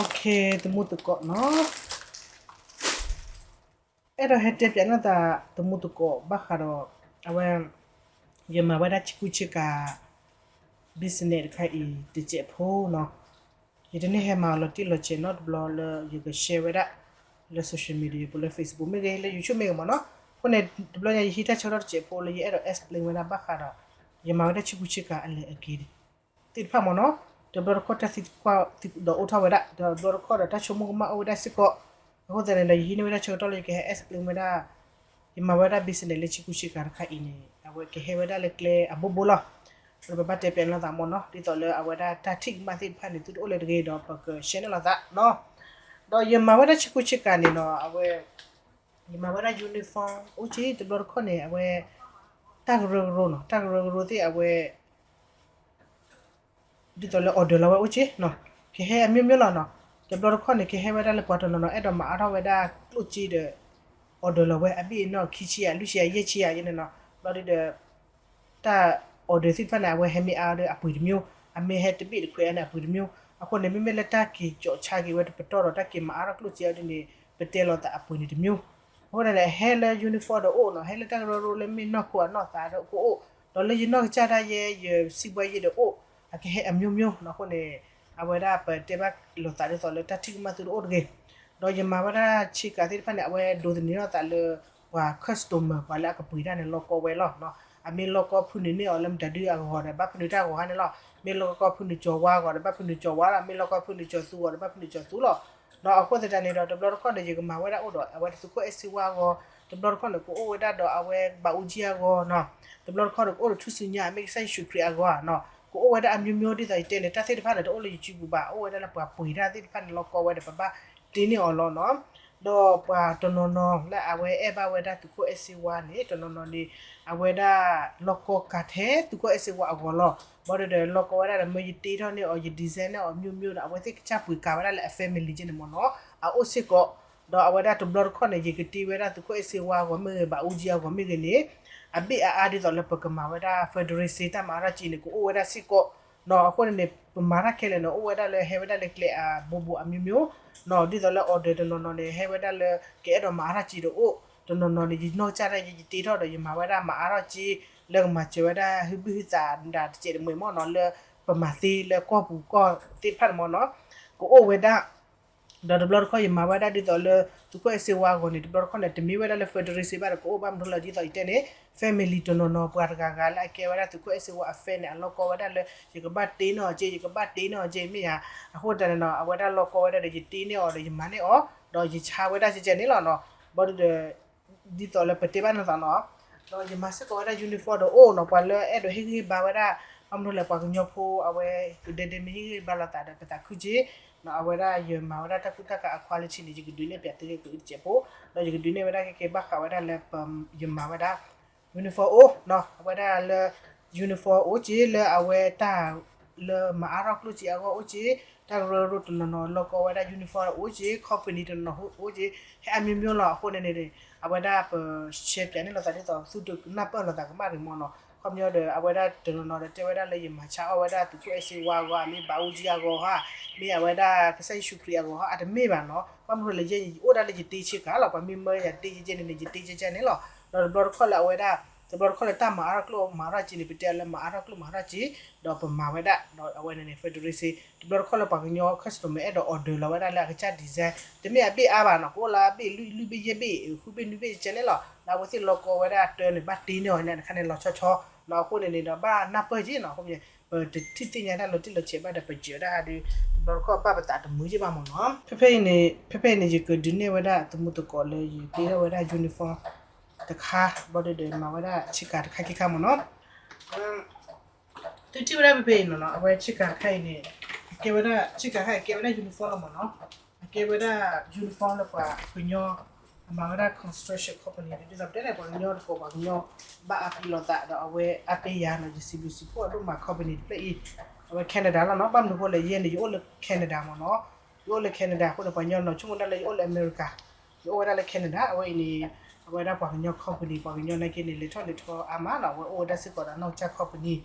Okay, သမူသကိးနီၤ, အဲၣ်ဒိးဟဲတဲပၠးန့ၢ်သး သမူသကိးဘၣ်ဃးဒီး အဝဲ ယမၤဝဲဒၣ်ဆ့ကူဆ့ကၤ business တခါအံၤတစဲးဖိနီၤ, ယတန့ၢ်ဟဲမၤအီၤလီၤတံၢ်လီၤဆဲးနီတဘျီလၢယက share ဝဲဒၣ် လၢ social media ပူၤလၢ Facebook မ့ၢ်ဂ့ၤ လၢ YouTube မ့ၢ်ဂ့ၤမ့ၢ်နီၤ, အဃိန့ၣ် တဘျီညါယဟံးတၢ်ဆၢကတီၢ်တစဲးဖိလၢယအဲၣ်ဒိး explain ဝဲဒၣ်ဘၣ်ဃးဒီး ယမၤဝဲဒၣ်ဆ့ကူဆ့ကၤအလဲၢ်အက့ၤ သ့ၣ်တဖၣ်မ့ၢ်နီၤ, တဘျီတခီၣ်တၢ်သံကွၢ်ဒီးအိၣ်ထီၣ်ဝဲဒၣ်, တဘျီတခီၣ်ဒီးတၢ်ဆိကမိၣ်ကမၣ်အိၣ်ဝဲဒၣ်စ့ၢ်ကီး, အဃိသတးန့ၣ်ဒီး ယဟံးန့ၢ်ဝဲဒၣ်ဆၢကတီၢ်လၢယကဟဲ explain ဝဲဒၣ် ယမၤဝဲဒၣ် business လၢဆ့ကူဆ့ကၤတခါအံၤန့ၣ် အဝဲကဟဲဝဲဒၣ်လၢကျဲအဘိဘိလီၤ. ပဘၣ်တဲပၠးန့ၢ်လိာ်သးမ့ၢ်နီၤ, ဒ်သိးလၢအဝဲဒၣ်တၢ်ထံၣ်ကမၣ်သ့ၣ်တဖၣ်န့ၣ် သုတအိၣ်လၢၤတဂ့ၤဒီး ပက share န့ၢ်လိာ်သးနီၤ. ဒီးယမၤဝဲဒၣ်ဆ့ကူဆ့ကၤန့ၣ်နီၤ, အဝဲ ယမၤဝဲဒၣ် uniform အိၣ်က့ၤ, တဘျီတခီၣ်န့ၣ် အဝဲ တၢ်ကရၢကရိနီၤ, တၢ်ကရၢကရိသ့ၣ်အဝဲ ဒ်သိးလၢ order လီၤဝဲအိၣ်က့ၤ, ကဟဲ အမျိုးမျိုးလီၤနီၤ. တဘျီတခီၣ်န့ၣ် ကဟဲဝဲဒၣ်လၢပှၤတနီၤနီၤ အဲၣ်ဒိးမၤအါထီၣ်ဝဲဒၣ်ကျိၣ်စ့ဒီး order လီၤဝဲ အဘ့ၣ်အနီၣ်ခံဆံယဲၢ် လွံၢ်ဆံယဲၢ် ယဲၢ်ဆံယဲၢ်န့ၣ်နီၤ, ဘျီဒုဒီး တၢ် order သ့ၣ်တဖၣ်န့ၣ် အဝဲဟဲမ့ၢ်အါဒီးအပှ့ၤတမျိုး, အမ့ၢ်ဟဲတဘ့ၣ်တခွဲးအါန့ၣ် အပှ့ၤတမျိုး. အဃိန့ၣ် မ့မ့ၢ်လၢတၢ်က့ၤကၠီးဆါက့ၤဝဲတပတီၢ်ဒီး တၢ်က့ၤမၤအါထီၣ်ကျိၣ်စ့အီၤဒ်န့ၣ် ပတဲလိာ်သးအပှ့ၤန့ၣ်တမျိုး. အဃိန့ၣ် ဟဲလၢ uniform ဒီးအိၣ်နီၤ, ဟဲလၢတၢ်ကရၢကရိလၢမ့ၢ်နီၢ်ခိအနီၢ်သးဒီးကအိၣ်, ဒီးလၢယနီၢ်ကစၢ်ဒၣ်ယဲ ယစံးဘှါယဲဒီးအိၣ်, အကဟဲ အမျိုးမျိုး နီၤ. အဃိန့ၣ် အဝဲဒၣ်ပတဲဘၣ်လိာ်သးဒ်သိးလၢတၢ်ထံၣ်ကမၣ်သုတအိၣ်တဂ့ၤ. ဒီးယမၤဝဲဒၣ်ဆ့ကၤသ့ၣ်တဖၣ်န့ၣ် အဝဲဒိးသန့ၤထီၣ်သးလၢ ပှၤ customer ပှၤလၢအကပှ့ၤတၢ်န့ၣ် လီၢ်ကီဝဲလီၤ. အမ့ၢ်လီၢ်ကီဖုနုာ်န့ၢ်အီၤလၢမတၤဒုအဂီၤဒီး ဘၣ်ဖုနုာ်တၢ်ဂီၤဟါန့ၣ်လီၤ. မ့ၢ်လီၢ်ကီဖုနုာ်ကၠီၤဝါအဂီၤဒီး ဘၣ်ဖုနုာ်ကၠီၤဝါလီၤ. မ့ၢ်လီၢ်ကီဖုနုာ်ကၠီၤသူအဂီၤဒီး ဘၣ်ဖုနုာ်ကၠီၤသူလီၤ. ဒီးအဃိသတးန့ၣ်ဒီး တဘျီတခီၣ်န့ၣ် ယကမၤဝဲဒၣ်အိၣ်ဒီး အဝဲဒၣ်သုးခိၣ်အဲၣ်စ့ဝါအဂီၤ, တဘျီတခီၣ်န့ၣ် ကအိၣ်ဝဲဒၣ်ဒီးအဝဲဘးအူကၠံအဂီၤနီၤ, တဘျီတခီၣ်ဒီးကအိၣ်ဒီးထူၣ်စုညါ မ့ၢ်ကစၢ်ယ့ၣ်ၡူးခရံာ်အဂီၤနီၤ, ကအိၣ်ဝဲဒၣ်အမျိုးမျိုး ဒ်သိးယတဲန့ၣ် တၢ်သ့ၣ်တဖၣ်န့ၣ် တအိၣ်လၢ YouTube ပူၤဘၣ်, အိၣ်ဝဲဒၣ်လၢပှၤပှ့ၤတၢ်သ့ၣ်တဖၣ်န့ၣ် လီၢ်ကီဝဲဒီး ပဘၣ်တ့န့ၢ်အီၤလီၤနီၤ. ဒီးပှၤတနီၤနီၤလၢအဝဲအဲၣ်ဘၣ်ဝဲဒၣ်သုးခိၣ်အဲၣ်စ့ဝါန့ၣ် တနီၤနီၤန့ၣ် အဝဲဒၣ်လီၢ်ကီကၤထဲသုးခိၣ်အဲၣ်စ့ဝါအဂီၤလီၤ. ဘၣ်ဒီး လီၢ်ကီဝဲဒၣ်ဒီး မ့ၢ်ယတ့ထီၣ်န့ၢ်အီၤ ယ design န့ၢ်အီၤ မျိုးမျိုး ဒီး အဝဲသ့ၣ်ကစၢ်ပှ့ၤကၤဝဲဒၣ်လၢအ family က့န့ၣ်မ့ၢ်နီၤ, အအိၣ်စ့ၢ်ကီး. ဒီးအဝဲဒၣ်တဘျီတခီၣ်န့ၣ် ယကတ့ဝဲဒၣ်သုးခိၣ်အဲၣ်စ့ဝါအဂီၤမ့ၢ်ဂ့ၤ ဘးအူကၠံအဂီၤမ့ၢ်ဂ့ၤန့ၣ် အဘ့ၣ်အါအါဒ်သိးလၢပကမၤဝဲဒၣ် fundraising တၢ်မၤအါထီၣ်က့န့ၣ် ကအိၣ်ဝဲဒၣ်စ့ၢ်ကီးနီၤ. အဃိန့ၣ်န့ၣ် ပမၤတၢ်ခဲလၢာ်န့ၣ် အိၣ်ဝဲဒၣ်လၢဟဲဝဲဒၣ်လၢကျဲအဘိဘိအမျိုးမျိုးနီၤ, ဒ်သိးလၢ order တနီၤနီၤန့ၣ် ဟဲဝဲဒၣ်လၢ ကအဲၣ်ဒိးမၤအါထီၣ်က့ဒီးအိၣ်, တနီၤနီၤန့ၣ် ယနီၢ်ကစၢ်ဒၣ်ယဲ ယတ့ထီၣ်ဒီး ယမၤဝဲဒၣ်မၤအါထီၣ်က့ လၢကမၤစၢၤဝဲဒၣ်ဟုဘံၣ်ဟုသးဒၣ်တစဲးတမှဲၤမ့ၢ်နီၤ, လၢပမၤသ့လၢကီၢ်ပူၤကီၢ်သ့ၣ်တဖၣ်န့ၣ်မ့ၢ်နီၤ, ကအိၣ်ဝဲဒၣ် ဒီးတဘျီတခီၣ်ယမၤဝဲဒၣ်ဒ်သိးလၢ သုးခိၣ်အဲၣ်စ့ဝါအဂီၤန့ၣ် တဘျီတခီၣ်န့ၣ် တမ့ၢ်ဝဲဒၣ်လၢ fundraising ဘၣ်ဒီး ကအိၣ်ဘၣ်မနုၤလၢဒ်သိးယတဲန့ၣ် family တနီၤနီၤ ပှၤတဂၤဂၤလၢအကဲဝဲဒၣ်သုးခိၣ်အဲၣ်စ့ဝါအ fan န့ၣ် အလီၢ်ကီဝဲဒၣ်လၢ ယကဘၣ်တ့န့ၢ်အီၤက့ ယကဘၣ်တ့န့ၢ်အီၤက့ မ့ၢ်ဧါ. အဃိသတးန့ၣ်နီၤ အဝဲဒၣ်လီၢ်ကီဝဲဒၣ်ဒီး ယတ့န့ၢ်အီၤဒီး ယမၤန့ၢ်အီၤ ဒီးယဆါဝဲဒၣ်ကဲကဲန့ၣ်လီၤနီၤ. ဘၣ်ဒီး ဒ်သိးလၢပတဲဘၣ်န့ၣ်သးနီၤ, ဒီးယမၤစ့ၢ်ကီးဝဲဒၣ် uniform ဒီးအိၣ်နီၤ, ပှၤလၢအဲၣ်ဒိးဟ့ၣ်ဂံၢ်ဟ့ၣ်ဘါဝဲဒၣ် ဘၣ်မနုၤလဲၣ် ပှၤကညီဖိအဝဲ ကဒဲဒဲမ့ၢ်ဟ့ၣ်ဂံၢ်ဟ့ၣ်ဘါလိာ်သးဒီး ပသးခုက့နီၤ, အဝဲဒၣ်ယမၤဝဲဒၣ်တၢ်ကူတၢ်ကၤအ quality န့ၣ် ယကဒုးနဲၣ်ပၠးသုဂ့ၤကတစဲးဖိ, ဒီးယကဒုးနဲၣ်ဝဲဒၣ်ကဲကဲဘၣ်ဃးဝဲဒၣ်လၢ ယမၤဝဲဒၣ် uniform အိၣ်နီၤ, အဝဲဒၣ်လၢ uniform အိၣ်က့ လၢအဝဲတၢ် လၢမၤအါထီၣ်ကျိၣ်စ့အဂီၢ်အိၣ်က့, တၢ်ကရၢကရိတနီၤနီၤ လီၢ်ကီဝဲဒၣ် uniform အိၣ်က့, company တနီၤနီၤအိၣ်က့, ဟဲအမျိုးမျိုးလီၤ. အဃိန့ၣ်န့ၣ် အဝဲဒၣ်ပ share ပၠးန့ၢ်လိာ်သးဒ်သိး သုတနၢ်ပၢၢ်လိာ်သးကမၣ်ရံၣ်မ့ၢ်နီၤ, ခီပညီဒီးအဝဲဒၣ်တနီၤနီၤဒီးတဲဝဲဒၣ်လၢယမၤဆါအီၣ်ဝဲဒၣ်သုးခိၣ်အဲၣ်စ့ဝါအဂီၤဧါ, မ့ၢ်ဘးအူကၠံအဂီၤဧါ, မ့ၢ်အဝဲဒၣ်ကစၢ်ယ့ၣ်ၡူးခရံာ်အဂီၤဧါ, အတမ့ၢ်ဘၣ်နီၤ, ဘၣ်မနုၤလဲၣ် ယဲယအိၣ်ဒၣ်လၢယတ့ဆ့ကၤလီၤ, ပှၤမ့ၢ်မၢယၤတ့ကဲကဲန့ၣ်န့ၣ် ယတ့ကဲကဲန့ၣ်လီၤ. ဒီးတဘျီတခီၣ်လၢအဝဲဒၣ် တဘျီတခီၣ်လၢတၢ်မၤအါထီၣ်ကျိၣ်မၤအါထီၣ်က့န့ၣ် ပတဲလၢမၤအါထီၣ်ကျိၣ်မၤအါထီၣ်က့, ဒီးပမၤဝဲဒၣ် ဒီးအဝဲန့ၣ်န့ၣ် fundraising တဘျီတခီၣ်လၢပှၤကညီ customer အဲၣ်ဒိး order လီၤဝဲဒၣ်လၢအကစၢ် design တမ့ၢ်အဘ့ၣ်အါဘၣ်နီၤ, ကအိၣ်လၢအဘ့ၣ်လွံၢ်ဘ့ၣ်ယဲၢ်ဘ့ၣ် ဃုဘ့ၣ်နွံဘ့ၣ်ကဲန့ၣ်လီၤ, လၢအဝဲသ့ၣ်လီၢ်ကီဝဲဒၣ်တၢ်န့ၣ် ဘၣ်တ့န့ၢ်အီၤန့ၣ် တခါန့ၣ်လီၤဆီဆီနီၤ, အဃိန့ၣ်န့ၣ်ဒီး ဘၣ်နၢ်ပၢၢ်က့နီၤ, အဃိန့ၣ် ပတထံၣ်သ့ၣ်ညါတၢ်လီၤတံၢ်လီၤဆဲးဘၣ်ဒီး ပစၢၤဒၣ်ဟးဒီး တဘျီတခီၣ်ဘၣ်ပသးတမုာ်က့ဘၣ်မ့ၢ်နီၤ. ဖဲဖဲအံၤန့ၣ် ဖဲဖဲအံၤန့ၣ် ယကဒုးနဲၣ်ဝဲဒၣ်သမူသကိးလၢယတ့ထီၣ်ဝဲဒၣ် uniform တခါ ဘၣ်ဒီးမၤဝဲဒၣ်ဆ့ကၤတခါခံခါမ့ၢ်နီၤ. သုထံၣ်ဝဲဒၣ်ဖဲဖဲအံၤနီၤနီၤ, အဝဲဆ့ကၤတခါအံၤန့ၣ် ကဲဝဲဒၣ် ဆ့ကၤတခါအံၤကဲဝဲဒၣ် uniform လီၤမ့ၢ်နီၤ, အကဲဝဲဒၣ် uniform လၢပှၤကညီ အမၤဝဲဒၣ် construction company ဒ်သိးပတဲန့ၣ် ပှၤကညီတကိး ပှၤကညီ ဘၣ်အါပ့ၤလိာ်သးဒီးအဝဲအါပ့ၤယၤနီၤ, ယစံးဘျုးစံးဖှိၣ်အဒိၣ်မး company တဖျၢၣ်အံၤ, အဝဲ Canada လီၤနီၤ, ဘၣ်မနုၤအဃိလဲၣ် ယဲန့ၣ် ယအိၣ်လၢ Canada မ့ၢ်နီၤ, ယအိၣ်လၢ Canada အဃိန့ၣ် ပှၤကညီနီၤ ဆိကမိၣ်ဒၣ်လၢယအိၣ်လၢ America, ယအိၣ်ဝဲဒၣ်လၢ Canada, အဝဲအံၤန့ၣ် အဝဲဒၣ်ပှၤကညီ company ပှၤကညီနာ်က့န့ၣ် လဲၤထီၣ်လဲၤထီအါမးနီၤ, အဝဲအိၣ်ဝဲဒၣ်စ့ၢ်ကီးဒီးနီၢ်ကစၢ် company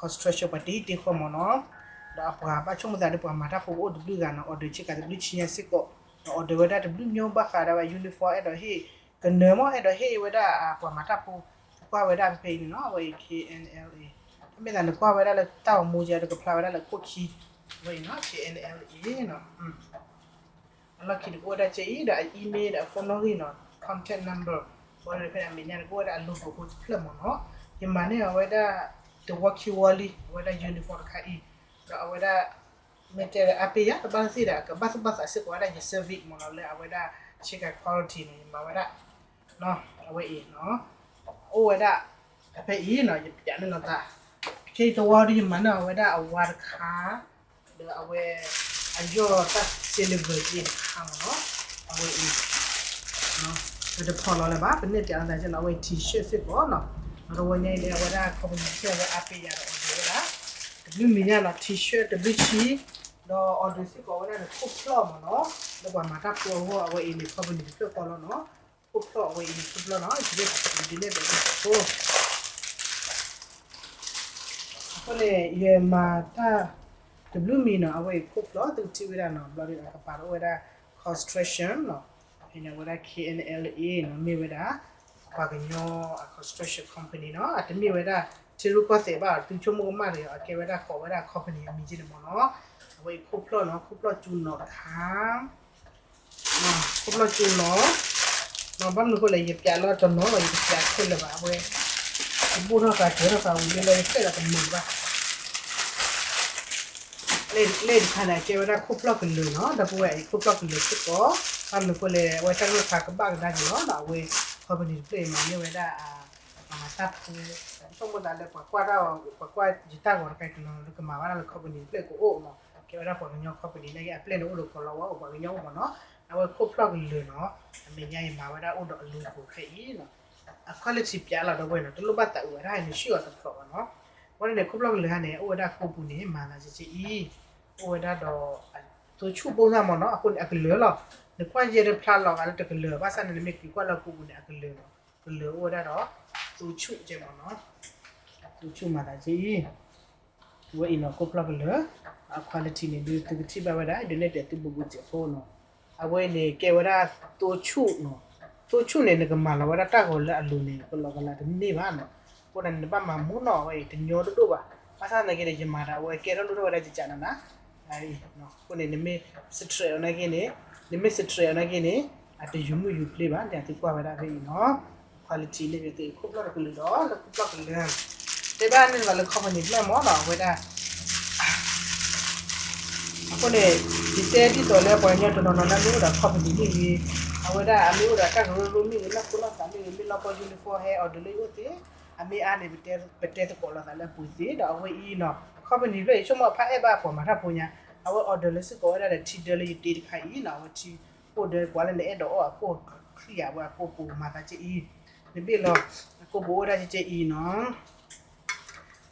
construction ပှၤတ့တ့ဃီမ့ၢ်နီၤ. ဒီးအပှၤဘၣ်ဆိကမိၣ်သးဒီးပှၤမၤတၢ်ဖိကအိၣ်တဘျုးဂၤနီၤ, order ဆ့ကၤတဘျုးဆံညါစ့ၢ်ကီး, ဒီး order ဝဲဒၣ်တဘျုးမံဘၣ်ဃးဒၣ်ဝဲ uniform အဲၣ်ဒိးဟ့ၣ်, ကနၢၤမ့ၢ်အဲၣ်ဒိးဟ့ၣ်ဝဲဒၣ်ပှၤမၤတၢ်ဖိ, ကွၢ်ဝဲဒၣ်ဖဲဖဲအံၤန့ၣ်နီၤ, အဝဲအံၤ K N L A, တမ့ၢ်သးနကွၢ်ဝဲဒၣ်လၢတၢ်ဂီၤမူကဲဒီးကဖျါဝဲဒၣ်လၢခိၣ်ခံ, အဝဲအံၤနီၤ K N L A နီၤ အလီၢ်ခံန့ၣ်ကအိၣ်ဝဲဒၣ်ကဲအံၤ ဒီးအ email ဒီးအ phone နီၣ်ဂံၢ်နီၤ, contact number, ဘီဒီးဖဲန့ၣ်အမဲာ်ညါန့ၣ် ကအိၣ်ဝဲဒၣ်အ logo ဖိတဖျၢၣ်မ့ၢ်နီၤ, ယမၤန့ၢ်အီၤဝဲဒၣ် တဝီခံဝီလံ, အဝဲဒၣ် uniform တခါအံၤ, ဒီးအဝဲဒၣ် မ့ၢ်တဲဒီးအါပ့ၢ်ယၤ တဘၣ်သ့ၣ်ဒီး ကဘၣ်သူၣ်ဘၣ်သးစ့ၢ်ကီးဝဲဒၣ်ယ service မ့ၢ်နီၤ, လၢအဝဲဒၣ်ဆ့ကၤ quality န့ၣ် ယမၤဝဲဒၣ် အဝဲအံၤနီၤ, အိၣ်ဝဲဒၣ် ဖဲအံၤနီၤ ယပျးန့ၢ်လီၤသး, ခဲအံၤတဝီဒီးယမၤန့ၢ်အီၤဝဲဒၣ်အဝါတခါ, ဒီးအဝဲ အယီၢ်တၢ် silver က့တခါမ့ၢ်နီၤ, အဝဲအံၤ ပတဖီၣ်လီၤလၢၤဘၣ်, ပန့ၢ်ပျးလီၤသးကဲနီၤ, အဝဲ T-shirt စ့ၢ်ကီးနီၤ, ဒီးတဝီညါအံၤန့ၣ် အဝဲဒၣ် company ဖျၢၣ်ဝဲအါပ့ၢ်ယၤဒီး order ဝဲဒၣ် တဘျုးမံၤညါနီၤ, T-shirt တဘျုးဆံ, ဒီး order စ့ၢ်ကီးဝဲဒၣ်န့ၣ် ခိၣ်ဖျီၣ်မ့ၢ်နီၤ, လၢပှၤမၤတၢ်ဖိအဂီၢ်, အဝဲအံၤန့ၣ် company တဖျၢၣ်ဃီလီၤနီၤ, ခိၣ်ဖျီၣ်အဝဲအံၤန့ၣ် ခိၣ်ဖျီၣ်နီၤ, ယဒ်သိးပကဒုးနဲၣ်ပျးသုအဃိ အဃိန့ၣ် ယမၤတၢ်တဘျုးမံၤနီၤ, အဝဲအံၤခိၣ်ဖျီၣ် သုကထံၣ်ဝဲဒၣ်နီၤ, ဘျီဒ်န့ၣ် အကပၤဒိၣ်ဝဲဒၣ် construction နီၤ, ဖဲန့ၣ်အဝဲဒၣ် K N L A နီၤ, မ့ၢ်ဝဲဒၣ် ပှၤကညီအ construction company နီၤ, အတမ့ၢ်ဝဲဒၣ် ထံရူၢ်ကီၢ်သဲးဘၣ်, သုဆိကမိၣ်ကမၣ်တဂ့ၤ, အကဲဝဲဒၣ် ကိးဝဲဒၣ် company အမံၤက့န့ၣ်မ့ၢ်နီၤ, အဝဲအံၤခိၣ်ဖျီၣ်နီၤ, ခိၣ်ဖျီၣ်ကၠူနီၤတခါ ခိၣ်ဖျီၣ်ကၠူနီၤ, ဘၣ်မနုၤအဃိလဲၣ် ယပျးလီၤတနီၤလီၤ, ယတပျးခဲလၢာ်ဘၣ်, အဝဲ အဘိၣ်ထီၣ်ဃာ်ကဲထီၣ်ဃာ်ဝံၤလၢလၢယဖျဲၣ်ဒီးကမုာ်ဘၣ်, လၢတခါန့ၣ် အကဲဝဲဒၣ်ခိၣ်ဖျီၣ်ကလၢၤနီၤ, ဒီပုၢ်ဝဲၢ်အံၤ ခိၣ်ဖျီၣ်ကလၢၤစ့ၢ်ကီး, ဘၣ်မနုၤအဃိလဲၣ် အဝဲတၢ်ဂၢၢ်ခါကဘၣ်ကဒါက့ၤလီၤနီၤ, အဝဲ company တဖျၢၣ်အံၤမၤန့ၢ်ဝဲဒၣ် အမၤတၢ်ဖိ, ဆိကမိၣ်သးလၢပှၤကွၢ်တၢ်, ပှၤကွၢ်ယတၢ်ဂီၤတခါအံၤတနီၤ ကမၤဘၣ်တၢ်လၢ company တဖျၢၣ်အံၤကအိၣ်နီၤ, ကဲဝဲဒၣ်ပှၤကညီ company နာ်က့ အပျဲၢ်န့ၣ်အိၣ်ဒီးကီၤလၤဝါအိၣ် ပှၤကညီအိၣ်မ့ၢ်နီၤ, အဝဲခိၣ်ဖျီၣ်ကလၢၤနီၤ, အမဲာ်ညါအံၤမၤဝဲဒၣ်အိၣ်ဒီးအ logo ဖဲအံၤနီၤ, အ quality ပျးလီၤဒီပုၢ်ဝဲၢ်နီၤ, တလိၣ်ဘၣ်သးအုးဝဲဒၣ် နဆှံၣ်အီၤတဖျိးဘၣ်နီၤ, အဝဲန့ၣ် ခိၣ်ဖျီၣ်ကလၢၤဟါန့ၣ် အိၣ်ဝဲဒၣ်ကိးပူၤန့ၣ် မၤသးကဲကဲအံၤ, အိၣ်ဝဲဒၣ်ဒီး သိဆူၣ်ပိၢ်စၢ်မ့ၢ်နီၤ, အဃိန့ၣ် အကလၢၤလီၤ, နကွၢ်ယဲၢ်တဖျါလီၤဂာ်လၢတကလၢၤ ဘၣ်ဆၣ်န့ၣ် နမ့ၢ်က့ၤကွၢ်လၢအကိးပူၤန့ၣ် အကလၢၤလီၤ, ကလၢၤအိၣ်ဝဲဒၣ်ဒီး သိဆူၣ်ကဲမ့ၢ်နီၤ, သိဆူၣ်မၤသးကဲအံၤ, အဝဲအံၤနီၤ ခိၣ်ဖျီၣ်ကလၢၤ, အ quality န့ၣ် ဒုးသုကထံၣ်ဘၣ်ဝဲဒၣ် ဒုးနဲၣ်ပျးသုဘူးဘူးစဲးဖိနီၤ, အဝဲန့ၣ်ကဲဝဲဒၣ်သိဆူၣ်နီၤ, သိဆူၣ်န့ၣ် နကမၤလီၤဝဲဒၣ်တၢ်ဂီၤလၢအလိၤန့ၣ် ကလီကလးတန့ၢ်ဘၣ်နီၤ, အဃိန့ၣ် နဘၣ်မၤမူနီၤ အဝဲအံၤ တညီတဒိၣ်ဘၣ်, ဘၣ်ဆၣ်သနာ်က့န့ၣ် ယမၤဒီးအဝဲကဲထီၣ်လိၣ်ထီၣ်ဝဲဒၣ်ကကးနၤနၤ အဃိန့ၣ် နမ့ၢ် stress အီၤနာ်က့န့ၣ်, နမ့ၢ် stress အီၤနာ်က့န့ၣ်, အတယူၤမုၢ်ယူၤဖျ့ဘၣ်, ဒ်သုကွၢ်ဝဲဒၣ်ဖဲအံၤနီၤ, quality န့ၣ် ယသုခိၣ်ဖျီၣ်တကလုာ်ဒီး လၢခိၣ်ဖျီၣ်ကလၢၤ, တဲဘၣ်န့ၣ်ဘၣ်လၢ company ဖျၢၣ်မ့ၢ်နီၤ အဝဲဒၣ် အဃိန့ၣ် ယတဲဒ်သိးလၢပှၤကညီတနီၤနီၤလၢအမ့ၢ်အိၣ်ဒီး company မ့ၢ်ဂ့ၤ, အဝဲဒၣ်အမ့ၢ်အိၣ်ဒီးတၢ်ကရၢကရိမ့ၢ်ဂ့ၤ, နီၢ်ခိနီၢ်သးမ့ၢ်ဂ့ၤ, မ့ၢ်လီၤပှီၢ် uniform ဟဲ order လၢယအိၣ်သ့, အမ့ၢ်အါန့ၣ် ပတဲသကိးလိာ်သးလၢအပှ့ၤသ့, ဒီးအဝဲအံၤနီၤ company ဖျၢၣ်အံၤ ဆိကမိၣ်ဖးအဲၣ်ဘၣ်ပှၤမၤတၢ်ဖိညါ, အဝဲ order လၢစ့ၢ်ကီးဝဲဒၣ်ဒီးထံဒၢလၢယတ့တခါအံၤနီၤ, အဝဲထံ အိၣ်ဒီးပှၤလၢနအဲၣ်ဒိးအီၣ်အကိၣ်ချံၣ်ဧါ, အဝဲအကိၣ်ပူၤမၤသးကဲအံၤ, နဘ့ၣ်လီၤ အကိၣ်ပူၤအိၣ်ဒၣ်ကဲကဲအံၤနီၤ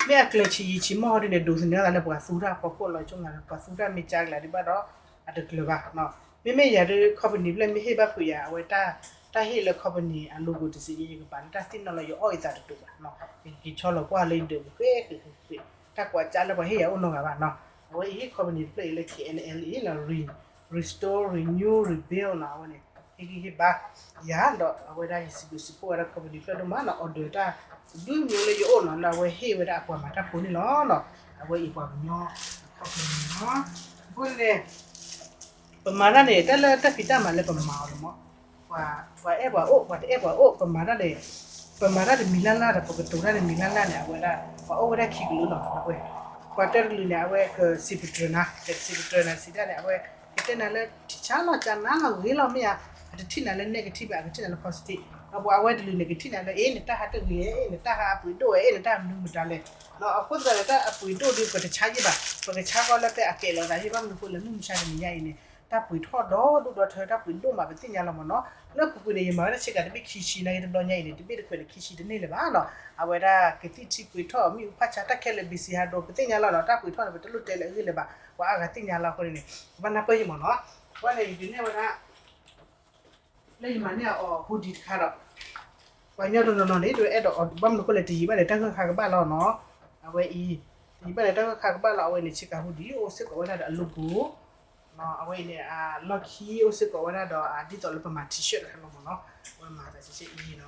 မ့ၢ်အကျၢၤဆံးယံာ်ဆံးမီၢ်ဟီဒ်န့ၣ် ဒိးသန့ၤသးလၢပှၤသူတၢ်ဖီခိၣ်လီၤ, ဆိကမိၣ်လၢပှၤသူတၢ်မ့ၢ်ကါကလၤဒံးဘၣ်ဒီး အတကျၢၤဘၣ်နီၤ, မ့မ့ၢ်ယၤဒ် company ဖျၢၣ်မ့ၢ်ဟ့ၣ်ဘၣ်ဖုးယၤ အဝဲတၢ် တၢ်ဟ့ၣ်လၢ company အ logo တစံးယဲ ယကပာ်လၢတၢ်သ့ၣ်နီၣ်လီၤ ယအီၣ်ယသးတတုၤဘၣ်နီၤ, ယကက့ၤဆီလီၤကွၢ်လၢယဒၢးပူၤဃဲဃဲဃဲဃဲ, တၢ်ကွၢ်ကၢ်လၢပှၤဟ့ၣ်ယၤအိၣ်နီတဂၤဘၣ်နီၤ, အဝဲအံၤ company တဖျၢၣ်အံၤလၢ K N L A နီၤ re-, restore, renew, rebuild နီၤ, အဝဲန့ၣ် ဟ့ၣ်ဂံၢ်ဟ့ၣ်ဘါယၤဒီး အဝဲဒၣ်ယစံးဘျုးစံးဖှိၣ်ဝဲဒၣ် company တဖျၢၣ်ဒိၣ်မးနီၤ, order တၢ်ဒုးမ့ၢ်လၢယအိၣ်နီၤ လၢအဝဲဟ့ၣ်ဝဲဒၣ်အပှၤမၤတၢ်ဖိန့ၣ်လီၤနီၤ, အဝဲအံၤပှၤကညီ company နီၤ, အဃိန့ၣ် ပမၤတၢ်န့ၣ် တၢ်လၢတၢ်ဖံးတၢ်မၤလၢပမၤအီၤန့ၣ်မ့ၢ် ပှၤအဲၣ်ပှၤအိၣ် ပှၤတအဲၣ်ပှၤအိၣ် ပမၤတၢ်န့ၣ် ပမၤတၢ်တမံၤလၢ်လၢ်ဒီး ပကတိၤတၢ်တမံၤလၢ်လၢ်န့ၣ် အဝဲဒၣ် ပှၤအိၣ်ဝဲဒၣ်ခံကလုာ်နီၤ, ပှၤတၢတကလုာ်န့ၣ် အဝဲကစံးပတြၢၤနၤ ကစံးပတြၢၤနၤစံးတၢ်န့ၣ် အဝဲကတဲနၤလၢ ထံဆါလီၤကၢနၤလီၤ ဂ့ၤလီၤမ့ၢ်ဧါ, အတထံၣ်နၤလၢ negative ဘၣ် အကထံၣ်နၤလၢ positive, ဒီးပှၤအဝဲတကလုာ်န့ၣ် ကထံၣ်နၤလၢ အ့ နတၢ်ဟးတဂ့ၤ အ့ နတၢ်ဟးအပှ့ၤဒိၣ်ဝဲ အ့ နတၢ်မနုၤမတၤလဲၣ်, အဃိသတးဒီးတၢ်အပှ့ၤဒိၣ်ဒီး ပတဆါယံာ်ဘၣ်, ပကဆါဃီလၢဖဲအကဲးလီၤသးယံာ် ဘၣ်မနုၤအဃိလဲၣ် မုၢ်မဆါတနံၤညါအံၤန့ၣ် တၢ်ပှ့ၤထီၣ်ဒီဒူၣ်ဒီထၢ တၢ်ပှ့ၤဒိၣ်မး ပသ့ၣ်ညါလီၤမ့ၢ်နီၤ, လၢပူၤကွံာ်န့ၣ် ယမၤဝဲဒၣ်ဆ့ကၤတဘ့ၣ်ခံဆံ နာ်က့တဘျီညါအံၤန့ၣ် တဘ့ၣ်တခွဲးန့ၣ်ခံဆံတန့ၢ်လၢၤဘၣ်နီၤ, အဝဲဒၣ်ကသံၣ်ထံပှ့ၤထီၣ် မ့ၣ်အူဖးဆါ တၢ်ခဲလၢာ် busy ဟးဒိး ပသ့ၣ်ညါလီၤနီၤ, တၢ်ပှ့ၤထီၣ်န့ၣ် ပတလိၣ်တဲလၢအဂ့ၢ်လၢၤဘၣ်, ပှၤအါဂၤသ့ၣ်ညါလီၤအဃိန့ၣ်န့ၣ် ပဘၣ်နၢ်ပၢၢ်ယံၤမ့ၢ်နီၤ, အဃိန့ၣ် ယဒုးနဲၣ်ဝဲဒၣ် လၢယမၤန့ၢ်အီၤ hoodie တခါဒီး ပှၤကညီတနီၤနီၤန့ၣ် တအဲၣ်ဒိးအီၤ ဘၣ်မနုၤအဃိလဲၣ် တယံာ်ဘၣ်န့ၣ် တၢ်ဂၢၢ်ခါကဘၣ်လီၤနီၤ, အဝဲအံၤ ယဘၣ်လဲၤတၢ်ဂီၤခါကဘၣ်လီၤ အဝဲန့ၣ် ဆ့ကၤ hoodie အိၣ်စ့ၢ်ကီးဝဲဒၣ်ဒီးအ logo အဝဲအံၤန့ၣ် အလီၢ်ခံအိၣ်စ့ၢ်ကီးဝဲဒၣ်ဒီး ဒ်သိးလၢပမၤ T-shirt တခါလီၤမ့ၢ်နီၤ, အဝဲမၤသးဆံဆံအံၤနီၤ,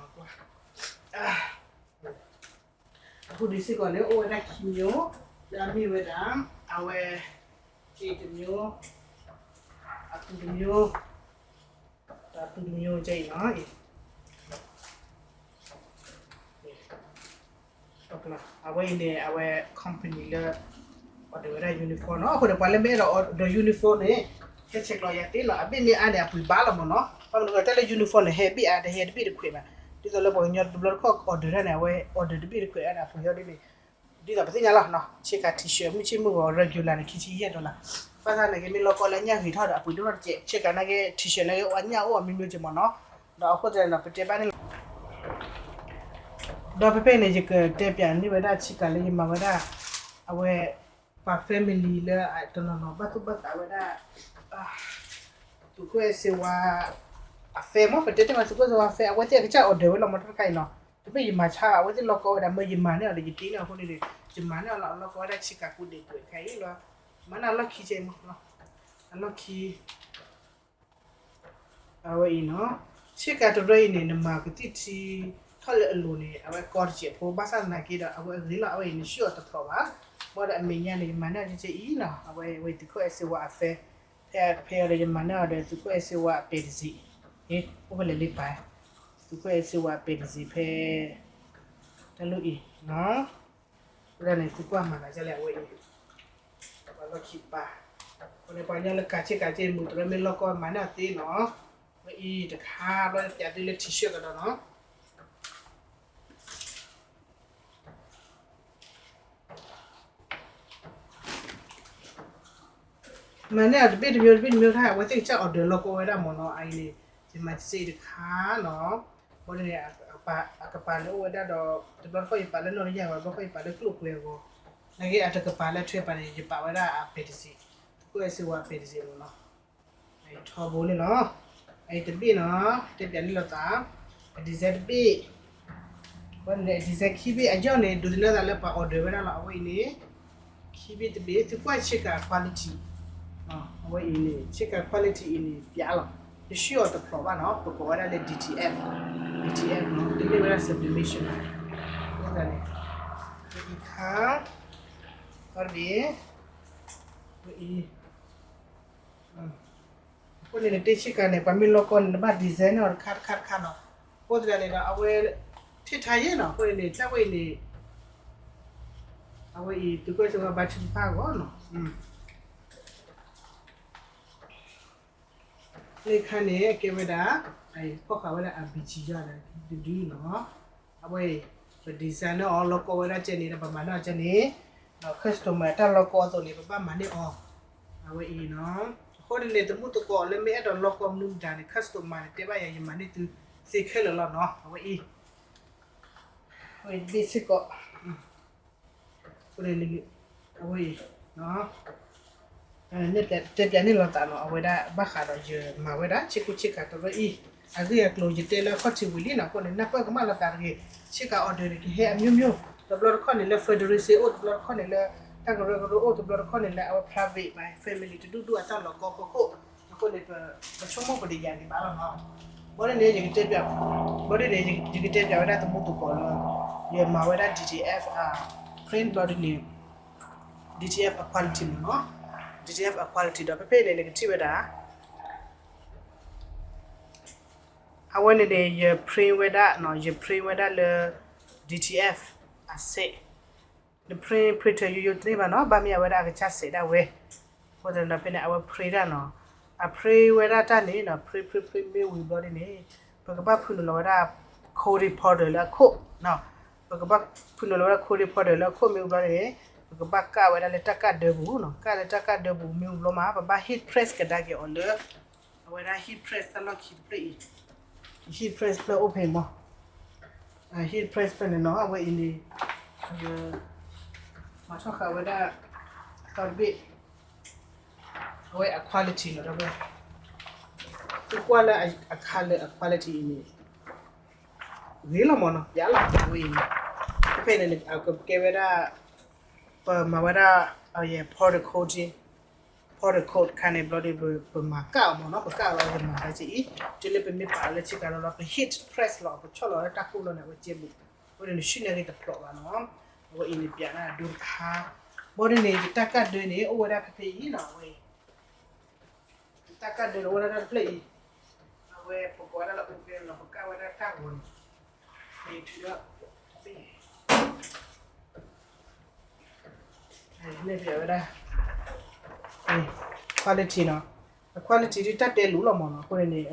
အ hoodie စ့ၢ်ကီးန့ၣ် အိၣ်ဝဲဒၣ်ခံမျိုး, လၢအမ့ၢ်ဝဲဒၣ် အဝဲ က့တမျိုး, အသူတမျိုး, ဒီးအသူတမျိုးကဲအံၤနီၤ, အဝဲအံၤန့ၣ် အဝဲ company လၢ order ဝဲဒၣ် uniform နီၤ, အဃိန့ၣ် ပှၤလၢမ့ၢ်အဲၣ်ဒိး order uniform န့ၣ် ဟဲဆဲးကျိးယၤသ့နီၤ, အဘ့ၣ်မ့ၢ်အါန့ၣ် အပှ့ၤဘၣ်လီၤမ့ၢ်နီၤ, ဘၣ်မနုၤအဃိ တၢ်လၢ uniform န့ၣ် ဟဲဘ့ၣ်အါ တဟဲတဘ့ၣ်တခွဲးဘၣ်, ဒ်သိးလၢပှၤကညီတဘျီတခီၣ် order တၢ်န့ၣ် အဝဲ order တဘ့ၣ်တခွဲးအါန့ၣ် အပှ့ၤအီၤဒ်န့ၣ် ဒ်သိးပသ့ၣ်ညါလီၤနီၤ, ဆ့ကၤ T-shirt မုၢ်ဆ့ၣ်မုၢ်ဂီၤ regular န့ၣ် ခံဆံယဲၢ် dollar, ဘၣ်ဆၣ်န့ၣ်က့ မ့ၢ်လီၢ်ကီၢ်လၢအညၣ်ဂ့ၤထီၣ်ဒီး အပှ့ၤဒိၣ်ထီၣ်တကဲး, ဆ့ကၤနာ်က့ T-shirt နာ်က့ အညၣ်အိၣ်အမျိုးမျိုးက့ၤမ့ၢ်နီၤ, ဒီးအဃိသတးန့ၣ်ဒီး ပတဲဘၣ်န့ၣ်လီၤ. ဒီးဖဲဖဲန့ၣ် ယကတဲပၠးန့ၢ်ဝဲဒၣ်ဆ့ကၤလၢယမၤဝဲဒၣ် အဝဲ ပှၤ family လၢတနီၤနီၤ ဘၣ်သူၣ်ဘၣ်သးဝဲဒၣ် သုးခိၣ်အဲၣ်စ့ဝါ အ fan မ့ၢ် ပတဲတ့ၢ်မး သုးခိၣ်အဲၣ်စ့ဝါ fan အဝဲသ့ၣ်အကစၢ် order ဝဲလီၤမ့ၢ်တခါအံၤနီၤ, တမ့ၢ်ယမၤဆါဘၣ် အဝဲသ့ၣ်လီၢ်ကီၢ်ဝဲဒၣ် မ့ၢ်ယမၤန့ၢ်အီၤဒီး ယတ့န့ၢ်အဃိန့ၣ်ဒီး ယမၤန့ၢ်အီၤလီၤ အလီၢ်ကီၢ်ဝဲဒၣ်ဆ့ကၤ ကိးဒ့ၣ်ကွဲးခါအံၤလီၤ, မၤန့ၢ်အလီၢ်ခံကဲမ့ၢ် အလီၢ်ခံ အဝဲအံၤနီၤ, ဆ့ကၤတရၢအံၤန့ၣ် နမၤကသံၣ်ထံထီၣ်လၢအလိၤန့ၣ် အဝဲကီတစဲးဖိ ဘၣ်ဆၣ်သနာ်က့ဒီး အဝဲအဂ့ၤလီၤ အဝဲအံၤန့ၣ် နဆှီၣ်အီၤတဖျိးဘၣ်, ဘၣ်ဒီးအမဲာ်ညါန့ၣ် ယမၤန့ၢ်အီၤကဲအံၤနီၤ, အဝဲဝဲသုးခိၣ်အဲၣ်စ့ဝါအ fan, ဖဲဖဲအံၤဒီးယမၤန့ၢ်အီၤဒီးသုးခိၣ်အဲၣ်စ့ဝါအ ပဲတစံး, အိၣ်ဖဲလဲၣ်လံပၢ်, သုးခိၣ်အဲၣ်စ့ဝါအ ပဲတစံးဖဲ တၢ်လီၢ်အံၤနီၤ, ဝဲဒၣ်န့ၣ် သုးခိၣ်အမၤသးဒ်လဲၣ် အဝဲအံၤ ပှၤလီၢ်ခံပၢ်, အဃိန့ၣ် ပှၤကညီလၢကၤဆ့ကၤကဲ မုၢ်တရၢမ့ၢ်လီၢ်ကီၢ်မၤန့ၢ်အီၤသ့နီၤ, ဝဲအံၤတခါ ဘျီပၠးသုလၢ T-shirt ကဒီးနီၤ မၤန့ၢ်အီၤတဘ့ၣ်တမျိုး တဘ့ၣ်တမျိုးခါ အဝဲသ့ၣ်ကစၢ် order လီၢ်ကီၢ်ဝဲဒၣ်မ့ၢ်နီၤ, အအံၤန့ၣ် ယမၤစ့တခါနီၤ, ဘၣ်န့ၣ် အကပၤန့ၣ်အိၣ်ဝဲဒၣ်ဒီး တဘျီတခီၣ်ယပာ်လၢနီၣ်တယၢ်ဂီၤ တဘျီတခီၣ်ယပာ်လၢကျိၣ်ကွဲအဂီၤ, နာ်က့အတကပၤလၢထွဲပာ်န့ၣ် ယပာ်ဝဲဒၣ်အ ပဲတစံး, သုးခိၣ်အဲၣ်စ့ဝါ ပဲတစံးမ့ၢ်နီၤ ထီဘိန့ၣ်လီၤ, အအံၤတဘ့ၣ်နီၤ, တဲပၠးန့ၢ်လိာ်သး, အ design တဘ့ၣ်, ဝဲန့ၣ် design ခံဘ့ၣ် အယီၢ်န့ၣ် ဒိးသန့ၤသးလၢပှၤ order ဝဲဒၣ်လီၤ အဝဲအံၤန့ၣ်, ခံဘ့ၣ်တဘ့ၣ် သုကွၢ်ဆ့ကၤ quality, အဝဲအံၤန့ၣ် ဆ့ကၤ quality အံၤန့ၣ် ပၠးလီၤ, နဆှီၣ်အီၤတဖျိးဘၣ်နီၤ, ပကိးဝဲဒၣ်လၢ D T F, D T F နီၤ, တမ့ၢ်ဝဲဒၣ် sublimation ဘၣ်, အဃိသတးန့ၣ်, ဝဲအံၤခါ, ဝဲတဘ့ၣ်, ဝဲအံၤ အဃိန့ၣ် နတ့ဆ့ကၤန့ၣ် ပှၤမ့ၢ်လီၢ်ကီၢ်န့ၣ် နဘၣ် design န့ၢ်အီၤတခါတခါတခါနီၤ, အဃိသတးန့ၣ်ဒီး အဝဲ ထံၣ်ထါယဲၢ်နီၤ, အဃိန့ၣ် တၢ်ဝဲအံၤန့ၣ်, အဝဲအံၤ သုးခိၣ်အဲၣ်စ့ဝါ ဘါထုကဖၣ်အဂီၢ်နီၤ, လၢခါန့ၣ် အကဲဝဲဒၣ်, ဖီၣ်ဃာ်ဝဲဒၣ် အ ဘံၣ်ဆံယီၤ ဒုဒုနီၤ, အဝဲအံၤ ပ design န့ၢ်အီၤလီၢ်ကီၢ်ဝဲဒၣ်ကဲန့ၣ်ဒီး ပမၤန့ၢ်အီၤကဲန့ၣ်, ဒီး customer တၢ်လီၢ်ကီၢ်အသိးန့ၣ် ပဘၣ်မၤန့ၢ်အီၤ, အဝဲအံၤနီၤ, အဃိန့ၣ်န့ၣ် သမူသကိးလၢမ့ၢ်အဲၣ်ဒိးလီၢ်ကီၢ်မနုၤမတၤန့ၣ် customer န့ၣ် တဲဘၣ်ယၤ ယမၤန့ၢ်သုသ့ခဲလၢာ်လီၤနီၤ, အဝဲအံၤ, အဝဲအံၤတဘ့ၣ်စ့ၢ်ကီး အဃိန့ၣ်, အဝဲအံၤ, တဲပၠးန့ၢ်လိာ်သးနီၤ, အဝဲဒၣ်ဘၣ်ဃးဒီးယမၤဝဲဒၣ် ဆ့ကူဆ့ကၤတရၢအံၤ, အဂ့ၢ်အကျိၤယတဲလၢအခီၣ်ထံးဝံၤလံနီၤ, အဃိန့ၣ် နၢ်ပၢၢ်ကမၣ်လိာ်သးတဂ့ၤ, ဆ့ကၤ order န့ၣ် ကဟဲအမျိုးမျိုး, တဘျီတခီၣ်န့ၣ်လၢ federation အိၣ်, တဘျီတခီၣ်န့ၣ်လၢ တၢ်ကရၢကရိအိၣ်, တဘျီတခီၣ်န့ၣ်လၢအဝဲ private ပှၤ family တဒူၣ်ဒူၣ်အတၢ်လီၢ်ကီၢ်ဖီခိၣ်, အဃိန့ၣ် ပဆိကမိၣ်ပတယာ်ဒံးဘၣ်လီၤနီၤ, ဘၣ်ဒ်န့ၣ် ယကတဲပၠး, ဘၣ်ဒ်န့ၣ် ယကတဲပၠးဝဲဒၣ်သမူသကိးလၢ, ယမၤဝဲဒၣ် D T F အ print ဘျီဒ်န့ၣ်, D T F အ quality မ့ၢ်နီၤ, D T F အ quality ဒီးဖဲဖဲန့ၣ် နကထံၣ်ဝဲဒၣ်, အဝဲန့ၣ်န့ၣ် ယ print ဝဲဒၣ်, ယ print ဝဲဒၣ်လၢ D T F အ set, န print printer ယိယိတန့ၢ်ဘၣ်နီၤ, ဘၣ်မ့ၢ်အဝဲဒၣ်အကစၢ် set ဒၣ်ဝဲ, အဃိသတးဒီးဖဲန့ၣ် အဝဲ print ဒၣ်နီၤ, အ print ဝဲဒၣ်တၢ်န့ၣ်နီၤ, print print print မ့ၢ်ဝံၤဘျီဒ်န့ၣ်, ပကဘၣ်ဖုၣ်နုာ်လီၤဝဲဒၣ် code reporter လၢအခိၣ်, ပကဘၣ်ဖုၣ်နုာ်လီၤဝဲဒၣ် code reporter လၢအခိၣ်မ့ၢ်ဝံၤဘျီန့ၣ်, ပကဘၣ်ကၣ်ဝဲဒၣ်လၢတၢ်ကၣ်ဒၢပူၤနီၤ, ကၣ်လၢတၢ်ကၣ်ဒၢပူၤမ့ၢ်ဝံၤဘျီမး ပဘၣ် heat press ကဒါက့ၤအီၤလၢ အဝဲဒၣ် heat press တၢ်လီၢ်ခံတဖျၢၣ်အံၤ, heat press ဖျၢၣ်အိၣ်ဖဲမး, heat press ဖျၢၣ်န့ၣ်နီၤ, အဝဲအံၤန့ၣ်, မၤထီၣ်ဃာ်ဝဲဒၣ်, တဘ့ၣ်, အဝဲအ quality နီၤ, ဒီပုၢ်ဝဲၢ်, သုကွၢ်လၢအ color အ quality အံၤန့ၣ်, ဂ့ၤလီၤမးနီၤ, ပျးလီၤဝဲအံၤန့ၣ်, ဖဲဖဲန့ၣ် အကကဲဝဲဒၣ် ပမၤဝဲဒၣ် product coding, product code တခါန့ၣ် ဘျီဒီး ပမၤကၣ်အီၤမ့ၢ်နီၤ, ပကၣ်အီၤလီၤ ပမၤတၢ်က့အံၤ, တုၤလၢပမ့ၢ်ပာ်လၢဆ့ကၤလိလီၤ ပ heat press လီၤ ပဆီၣ်လီၤလၢတၢ်ကိၢ်လီၤန့ၣ် အဝဲကဲဘူး, အဃိန့ၣ် နဆှံၣ်န့ၢ်ဂ့ၤတဖျိးဘၣ်နီၤ, အဝဲအံၤန့ၣ် ပၠးတၢ်အဒိတခါ, ဘီဒ်န့ၣ် ယတၢ်ကၣ်ဒၢန့ၣ် အိၣ်ဝဲဒၣ်ဖဲဖဲအံၤနီၤ, အဝဲအံၤ တၢ်ကၣ်ဒၢန့ၣ် အိၣ်ဝဲဒၣ်တၢ်တဖျၢၣ်အံၤ, အဝဲပကိးဝဲဒၣ်လၢ oven လီၤ ပကၣ်ဝဲဒၣ်တၢ်ဂီၤန့ၣ်, ဒီး မ့ၢ်ပၠးဝဲဒၣ် quality နီၤ, အ quality ဒ်တၢ်တဲလိာ်လီၤမ့ၢ်နီၤ, အဃိန့ၣ်န့ၣ်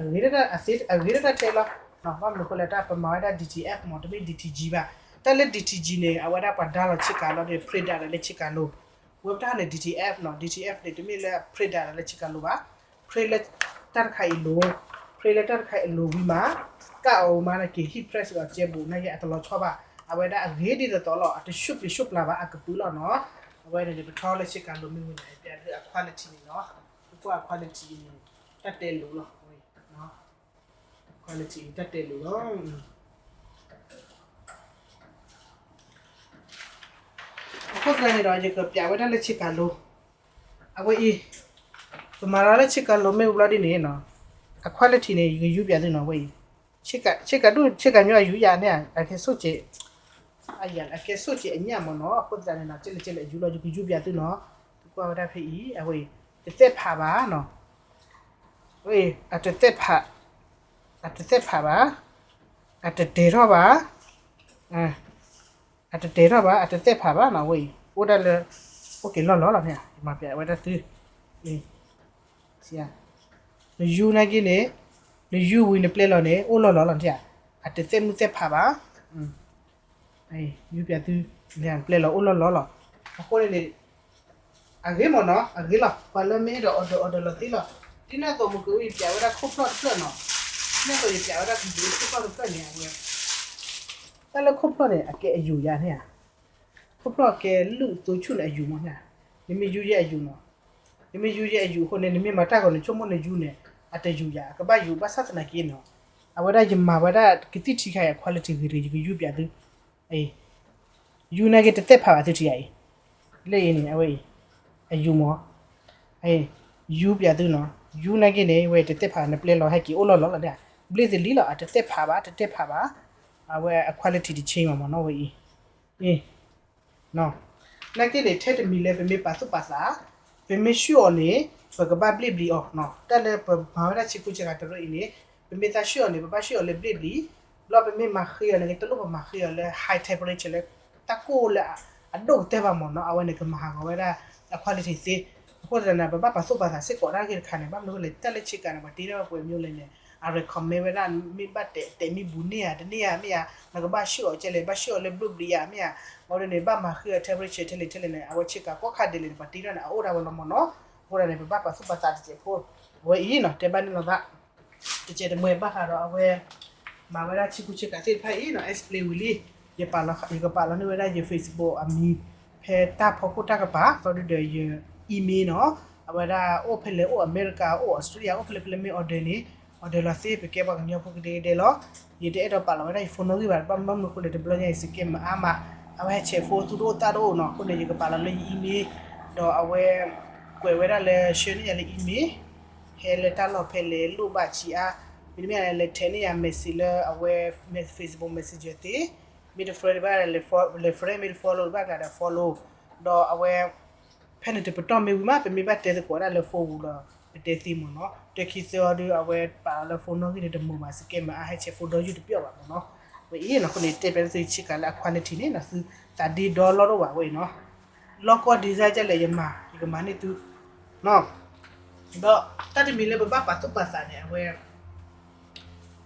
အဂ့ၤတၢ်ထဲလီၤ, ဘၣ်မနုၤအဃိလဲၣ် တၢ်ပမၤဝဲဒၣ် D T F မ့ၢ် တမ့ၢ် D T G ဘၣ်, တၢ်လၢ D T G န့ၣ် အဝဲဒၣ်ပှၤဒါလီၤဆ့ကၤလီၤဒီး print ဒၣ်ဒီးလၢဆ့ကၤလိၤ, ဝဲပတၢ်န့ၣ် D T F နီၤ, D T F န့ၣ် တမ့ၢ်လၢ print ဒၣ်ဒီးလၢဆ့ကၤလိၤဘၣ်, print လၢတၢ်တခါအံၤလိၤ, print လၢတၢ်တခါအံၤလိၤဝံၤမး, ကၣ်အီၤမးနာ်က့ heat press အီၤကဲဘူးနာ်က့ အတလီၤဆီဘၣ်, အဝဲဒၣ်အဂ့ၤဒ်သိးသိးလီၤ, အတရှုပ်ပျံၤရှုပ်ပျါဘၣ် အကပုာ်လီၤနီၤ, အဝဲန့ၣ်န့ၣ် ပထီလၢဆ့ကၤလိၤမ့ၢ်ဝံၤန့ၣ် ပၠးဒ်အ quality န့ၣ်နီၤ, ပကွၢ်အ quality န့ၣ် တၢ်တဲလိာ်လီၤ, quality တၢ်တဲလိာ်လီၤ အဃိသတးန့ၣ်ဒီး ယကပၠးဝဲဒၣ်လၢဆ့ကၤလိၤ, အဝဲအံၤ ပမၤလီၤလၢဆ့ကၤလိၤမ့ၢ်ဝံၤဘျီဒ်န့ၣ်နီၤ, အ quality န့ၣ် ယကယူပၠးသုနီၤ, အဝဲအံၤ ဆ့ကၤဒူၣ်ဆ့ကၤမ့ၢ်အယူယၤန့ၣ် အကဲဆိၣ်ကဲး အကဲဆိၣ်ကဲးအညၣ်မ့ၢ်နီၤ, အဃိသတးန့ၣ်နီၤ ကဲလဲၣ်ကဲလဲၣ်အယူလီၤ ယကယူပၠးသုနီၤ, သုကွၢ်ဝဲဒၣ်ဖဲအံၤ အဝဲအံၤ တသ့ၣ်ဖးဘၣ်နီၤ, အဝဲအံၤ အတသ့ၣ်ဖး အတသ့ၣ်ဖးဘၣ်, အတတဲာ်ထီၣ်ဘၣ် အတတဲာ်ထီၣ်ဘၣ် အတသ့ၣ်ဖးဘၣ်နီၤ, အဝဲအံၤ အိၣ်ဒၣ်လၢ အိၣ်က့ၤလီၢ်လီၢ်လီၤန့ၣ် ယမၤပၠးဝဲဒၣ်သု, နယူနာ်က့န့ၣ် နယူဝံၤနပျဲလီၤန့ၣ် အိၣ်လီၢ်လီၢ်လီၤန့ၣ်, အတသ့ၣ်မုၢ်သ့ၣ်ဖးဘၣ် ယူပၠးသု နပျဲလီၤအိၣ်လီၢ်လီၢ်လီၤ, အဃိန့ၣ်န့ၣ် အဂ့ၤမ့ၢ်နီၤ အဂ့ၤလီၤ ပှၤလၢမ့ၢ်အဲၣ်ဒိး order order လီၤသ့လီၤ, ဒ်န့ၣ်အသိးမ့ၢ်ကအိၣ်ယပၠးဝဲဒၣ်ခိၣ်ဖျီၣ်တဖျၢၣ်နီၤ, ဒ်န့ၣ်အသိးယပၠးဝဲဒၣ် computer ခိၣ်ဖျီၣ်တဖျၢၣ်န့ၣ် အဝဲ တၢ်လၢခိၣ်ဖျီၣ်န့ၣ် အကဲအယူၤယၤန့ၣ်ဧါ, ခိၣ်ဖျီၣ်ကဲလုၢ်သိဆူၣ်န့ၣ်အယူၤမ့ၢ်န့ၣ်ဧါ, နမ့ၢ်ယူယဲအယူၤနီၤ, နမ့ၢ်ယူယဲအယူၤအဃိန့ၣ် နမ့ၢ်မၤတၢ်ဂီၤန့ၣ် ဆိကမိၣ်နယူန့ၣ် အတယူၤယၤ အကဘၣ်ယူၤဘၣ်ဆၣ်သနာ်က့နီၤ, အဝဲဒၣ်ယမၤဝဲဒၣ်ကသံၣ်ထံခါအံၤ quality ဂ့ၤတဂ့ၤ ယကယူပၠးသု ယူနာ်က့တသ့ၣ်ဖးဘၣ်သုထံၣ်ဧါအံၤ, လၢအံၤန့ၣ် အဝဲအံၤ အယူၤမ့ၢ် ယူပၠးသုနီၤ, ယူနာ်က့န့ၣ် ဝဲတသ့ၣ်ဖး နပျဲလီၤဟဲက့ၤအိၣ်လီၢ်လီၢ်လီၤန့ၣ်, ဘျ့သလံလီၤ အတသ့ၣ်ဖးဘၣ် တသ့ၣ်ဖးဘၣ်, အဝဲအ quality တ change ဘၣ်မ့ၢ်နီၤ ဝဲအံၤ နာ်က့န့ၣ် ထဲတမံၤလၢပမ့ၢ်ပာ်သူၣ်ပာ်သး, ပမ့ၢ်ဆှုၣ်အီၤန့ၣ် ပကဘၣ်ဘျ့ဘျံးအီၤနီၤ, တၢ်လၢပမၤဝဲဒၣ်ဆ့ကူဆ့ကၤတရၢအံၤန့ၣ် ပမ့ၢ်သးဆှုၣ်အီၤန့ၣ် ပဘၣ်ဆှုၣ်အီၤလၢဘျ့ဘျံး, ဘျီပမ့ၢ်မၤဃ့အီၤန့ၣ် တလိၣ်ပမၤဃ့အီၤလၢ high temperature လၢ တၢ်ကိၢ်လၢအဒိၣ်ကတၢၢ်ဘၣ်မ့ၢ်နီၤ, အဝဲန့ၣ်ကမၤဟးဂီၤဝဲဒၣ် အ quality သ့, အဃိသတးန့ၣ် ပဘၣ်ပာ်သူၣ်ပာ်သးစ့ၢ်ကီးတၢ်ဂ့ၢ်တခါန့ၣ် ဘၣ်မနုၤအဃိလဲၣ် တၢ်လၢဆ့ကၤန့ၣ် ပှၤတ့ထီၣ်ဝဲပှဲၤမံၤလဲၣ်န့ၣ် အ recommend ဝဲဒၣ် မ့ၢ်ဘၣ်တဲ တဲမ့ၢ်ဘူးန့ၢ်ဧါ တန့ၢ်ဧါမ့ၢ်ဧါ, နကဘၣ်ဆှုၣ်အီၤကဲလဲၣ် ဘၣ်ဆှုၣ်အီၤလၢဘျ့ဘျံးဧါမ့ၢ်ဧါ, ဘၣ်ဒ်န့ၣ် ဘၣ်မၤဃ့အီၤ temperature ထဲလဲၣ်ထဲလဲၣ်န့ၣ် အဝဲဆ့ကၤကိးခါဒဲးလဲၣ်န့ၣ် ပှၤတ့ထီၣ်န့ၣ် အအိၣ်ဒၣ်ဝဲလီၤမ့ၢ်နီၤ, အဃိသတးန့ၣ် ပဘၣ်ပာ်သူၣ်ပာ်သးတစဲးဖိ, အဝဲအံၤနီၤ တဲဘၣ်န့ၣ်လီၤသး တစဲးတမှဲဘၣ်ဃးဒီးအဝဲ မၤဝဲဒၣ်ဆ့ကူဆ့ကၤသ့ၣ်တဖၣ်အံၤနီၤ explain ဝံၤလံ, ယကပာ်လီၤ ယကပာ်လီၤန့ၢ်ဝဲဒၣ်ယ Facebook အမံၤ ဖဲတၢ်ဖီခိၣ်တၢ်ကပၤ ဘျီဒုဒီးယ email နီၤ, အဝဲဒၣ်အိၣ်ဖဲလဲၣ် အိၣ်အမဲရကၤ အိၣ်အီစထြ့လယါ အိၣ်ဖဲလဲၣ်ဖဲလဲၣ်မ့ၢ် order န့ၣ် order လီၤသ့ ပကဲပှၤကညီဖိကဒဲကဒဲလီၤ, ယတအဲၣ်ဒိးပာ်လီၤဝဲဒၣ်ယ phone နီၣ်ဂံၢ်ဘၣ် ဘၣ်မနုၤအဃိလဲၣ် တဘျီညါအံၤ scammer အါမး, အဝဲဟဲဆဲး phone သူတအိၣ်သးတအိၣ်နီၤ, အဃိန့ၣ် ယကပာ်လီၤလၢယ email, ဒီးအဝဲ ကွဲးဝဲဒၣ်လၢ ဆှၢန့ၢ်ယၤလၢ email ဟဲလၢတၢ်လီၢ်ဖဲလဲၣ် လိၣ်ဘၣ်ဆံးအါ, မ့တမ့ၢ်လဲၤထဲးန့ၢ်ယၤ message လၢအဝဲ Facebook Messenger သ့, မ့ၢ်တ friend ဘၣ်လဲၤ friend, မ့ၢ်တ follow ဘၣ်ကဒီး follow, ဒီးအဝဲ ဖဲန့ၣ်တပတီၢ်မ့ၢ်ဝံၤမး ပမ့ၢ်ဘၣ်တဲသကိးဒၣ်လၢ phone ပူၤဒီး ပတဲသ့မ့ၢ်နီၤ, တခံသၢအီၤဒီး အဝဲပာ်လီၤလၢ phone နီၣ်ဂံၢ်န့ၣ်တမုာ်ဘၣ် scammer အါ ဟဲဆဲး phone ဒီယူၢ်တပျီၢ်ဘၣ်မ့ၢ်နီၤ, ဝဲအံၤနီၤ အဃိန့ၣ် တဲပျးသုဆ့ကၤလၢအ quality န့ၣ်နီၤ သုသးဒ့ဒီလီၢ်တအိၣ်ဘၣ်ဝဲအံၤနီၤ, လီၢ်ကီၢ် design ဒ်လဲၣ် ယမၤ ယကမၤန့ၢ်သု ဒီးတၢ်တမံၤလၢပဘၣ်ပာ်သူၣ်ပာ်သးန့ၣ် အဝဲ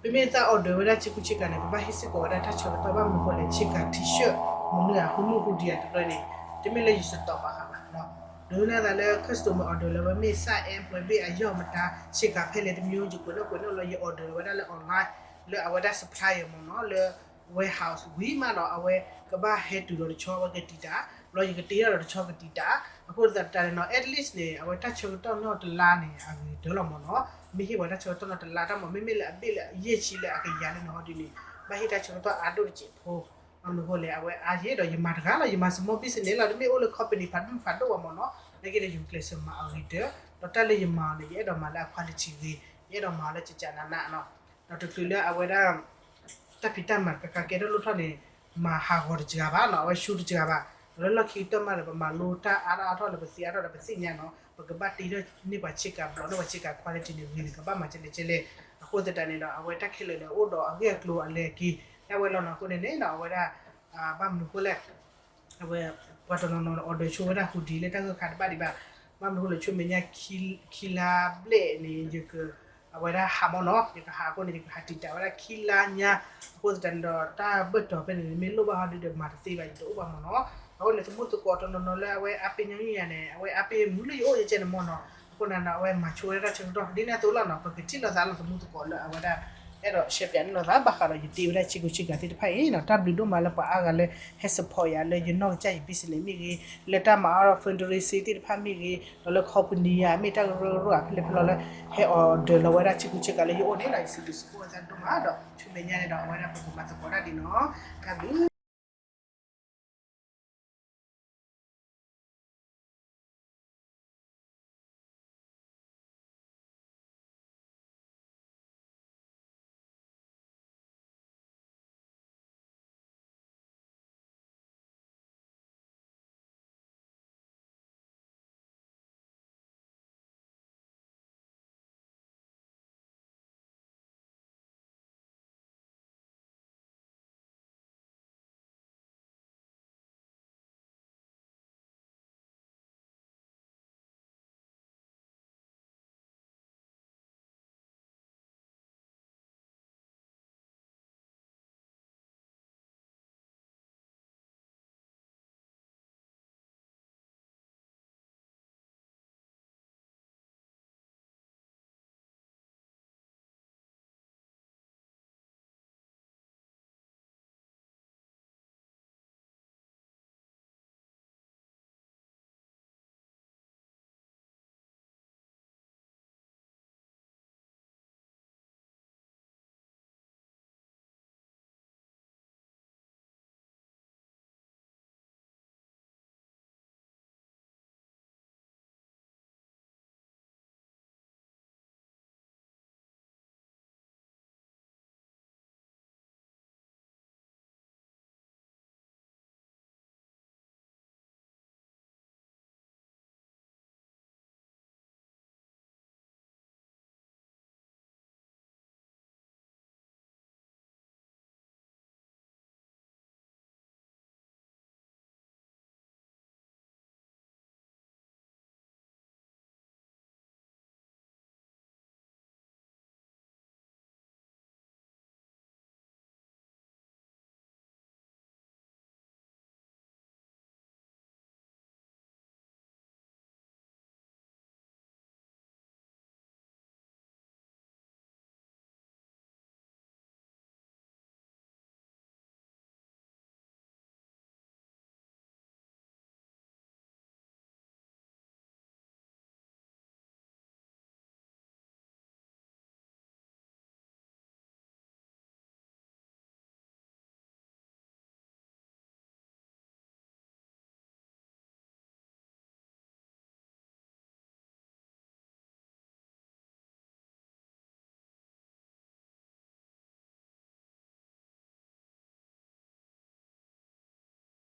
ပမ့ၢ်သး order ဝဲဒၣ်ဆ့ကူဆ့ကၤန့ၣ် ပဘၣ်ဟ့ၣ်စ့ၢ်ကီးဝဲဒၣ်တၢ်ဆၢကတီၢ် ဘၣ်မနုၤအဃိလဲၣ် ဆ့ကၤ T-shirt မနုၤဧါ hoodie ဧါတရၢန့ၣ် တမ့ၢ်လၢယ stock ဘၣ်ဃးဘၣ်နီၤ, ဒ်န့ၣ်အသိးလၢ customer order လၢဝဲမ့ၢ် size M ပှဲၤဘ့ၣ်အယီၢ်မတၤ ဆ့ကၤဖဲလဲၣ်တမံၤ ယကွဲးနီၣ်ကွဲးနီၣ်လၢယ order လီၤဝဲဒၣ်လၢ online လၢအဝဲဒၣ် supplier မ့ၢ်နီၤ လၢ warehouse ဝံၤမးဒီး အဝဲကဘၣ်ဟဲတုၤဒီးတဆီ အဝဲကတံာ်တာ်, ဘျီယကတ့ထီၣ်ဒီးတဆီကတံာ်တာ်, အဃိသတးန့ၣ်နီၤ at least န့ၣ် အဝဲတၢ်ဆၢကတီၢ်နီၢ်တလါန့ၣ် အဂ့ၤတၢၢ်လီၤမ့ၢ်နီၤ, မ့ၢ်ဟ့ၣ်ပှၤတၢ်ဆၢကတီၢ်နီၢ်တလါတၢ်မ့ၢ် မ့မ့ၢ်လၢအဘ့ၣ်လၢအယဲၢ်ဆံလၢအကယၤလၢနဟီဒ်န့ၣ် ဘၣ်ဟ့ၣ်တၢ်ဆၢကတီၢ်အါဒိၣ်တစဲးဖိ ဘၣ်မနုၤအဃိလဲၣ် အဝဲအါယဲဒီးယမၤတဂၤလီၤ, ယမၤ small business န့ၣ်လီၤ, တမ့ၢ်အိၣ်လၢ company ဖးဒိၣ်ဖးဒိၣ်ဘၣ်မ့ၢ်နီၤ, နာ်က့ဒီးယကျဲးစၢးမၤအဂ့ၤတၢၢ်, ဒီးတၢ်လၢယမၤအီၤန့ၣ် ယအဲၣ်ဒိးမၤလၢအ quality ဂ့ၤ, ယအဲၣ်ဒိးမၤအီၤလၢကကနးနးနီၤ, ဒီးတချုးလၢအဝဲဒၣ် တၢ်ဖံးတၢ်မၤတခါခါကဲထီၣ်လိၣ်ထီၣ်န့ၣ် မၤဟးဂီၤတစှၤဘၣ်နီၤ, အဝဲ show တစှၤဘၣ်, ဒီးလၢလီၢ်ခံကတၢၢ်မးဒီး ပမၤလိတၢ်အါထီၣ်အါထီၣ်လၢပသ့အါထီၣ်ဒီးပသ့ၣ်ညါနီၤ, ပကဘၣ်တ့ထီၣ်န့ၢ်ပှၤဆ့ကၤ ဘျီန့ၢ်ပှၤဆ့ကၤ quality န့ၣ်ဂ့ၤန့ၣ် ကဘၣ်မၤကလဲၣ်ကလဲၣ်, အဃိသတးန့ၣ်ဒီး အဝဲတၢ်ခဲလၢာ်န့ၣ် အိၣ်ဒီးအဂ့ၢ်အကျိၤအလဲၤအက့ၤ ဒၣ်ဝဲလီၤနီၤ, အဃိန့ၣ်န့ၣ်နီၤ အဝဲဒၣ် ဘၣ်မနုၤအဃိလဲၣ် အဝဲ ပှၤတနီၤနီၤ order ဆိဝဲဒၣ် hoodie လၢတၢ်ဂၢၢ်ခါတဘၣ်ဒံးဘၣ်, ဘၣ်မနုၤအဃိလဲၣ် ဆူမဲာ်ညါ ခံလါဘျဲၣ်န့ၣ် ယက အဝဲဒၣ်ဟးမ့ၢ်နီၤ, ယကဟးအဃိန့ၣ် ယကဟးတံာ်တာ်ဝဲဒၣ်ခံလါညါ, အဃိသတးန့ၣ်ဒီး တၢ်ဘၢၣ်တီၤဖဲန့ၣ် မ့ၢ်လိၣ်ဘၣ်ဟီဒုဒီးမၤတသ့ဘၣ် ယတအိၣ်ဘၣ်မ့ၢ်နီၤ, အဃိန့ၣ် သမူသကိးတနီၤနီၤလၢအဝဲအါပ့ၤညီနုၢ်ယၤန့ၣ် အဝဲအါပ့ၤမုာ်လၢယအိၣ်ယကဲန့ၣ်မ့ၢ်နီၤ, အဃိန့ၣ်ဒီး အဝဲမၤဆိဝဲဒၣ်ဆၢကတီၢ် ဒ်န့ၣ်အသိးလီၤနီၤ, ပကထံၣ်လိာ်သးလၢသမူသကိးလၢအဝဲဒၣ် အဲၣ်ဒိးရှဲပၠးန့ၢ်လိာ်သး ဘၣ်ဃးဒီးယတ့ဝဲဒၣ်ဆ့ကူဆ့ကၤသ့ၣ်တဖၣ်အံၤနီၤ, တၢ်ဘျုးဒိၣ်မးလၢပှၤအါဂၤလၢဟဲ support ယၤလၢယနီၢ်ကစၢ်ယ business မ့ၢ်ဂ့ၤ, လၢတၢ်မၤအါထီၣ် fundraising သ့ၣ်တဖၣ်မ့ၢ်ဂ့ၤ, ဒီးလၢ company ယၤမ့ၢ်တၢ်ကရၢကရိအဖဲလဲၣ်ဖဲလဲၣ်လၢ ဟဲ order လီၤဝဲဒၣ်ဆ့ကူဆ့ကၤလၢယအိၣ်န့ၣ်ဒီး ယစံးဘျုးစံးဖှိၣ်ဝဲဒၣ်ဒိၣ်မးဒီး ဆူမဲာ်ညါန့ၣ်ဒီး အဝဲဒၣ်ပကမၤသကိးတၢ်ဒ်နီၤ, တၢ်ဘျုး